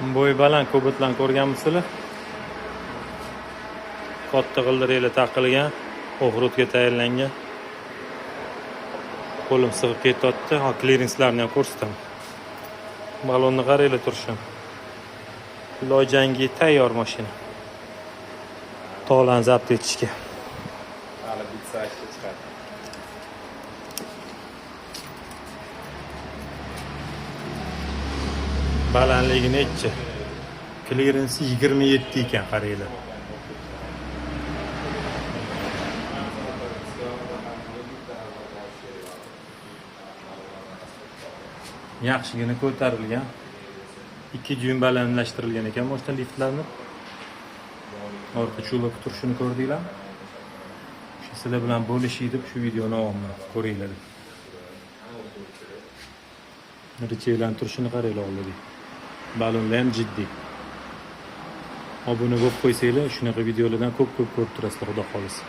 Bo'yi baland Cobalt ko'rganmisizlar? Katta g'ildiraklar taqilgan, off-roadga tayyorlangan. Qo'lim sig'ib ketyapti. Ha, klirenslarni ham ko'rsataman. Balonni qaranglar turishini. Loyjangi tayyor mashina. Tog'larni zabt etishga. Hali bitsa ishga chiqadi. Balandligi nechi? Klirensi 27 ekan, qaranglar. Yaxshigina ko'tarilgan. 2 dyuym balandlashtirilgan ekan mashina liftlarni. Orqa chulok turishini ko'rdinglarmi? Shu sizlar bilan bo'lishay deb shu videoni olyapman, ko'ringlar deb. Richaklarning turishini qaranglar oldida. Balonlar ham jiddiy. Obuna bo'lib qo'ysanglar, shunaqa videolardan ko'p-ko'p ko'rib turasizlar, xudo xohlasa.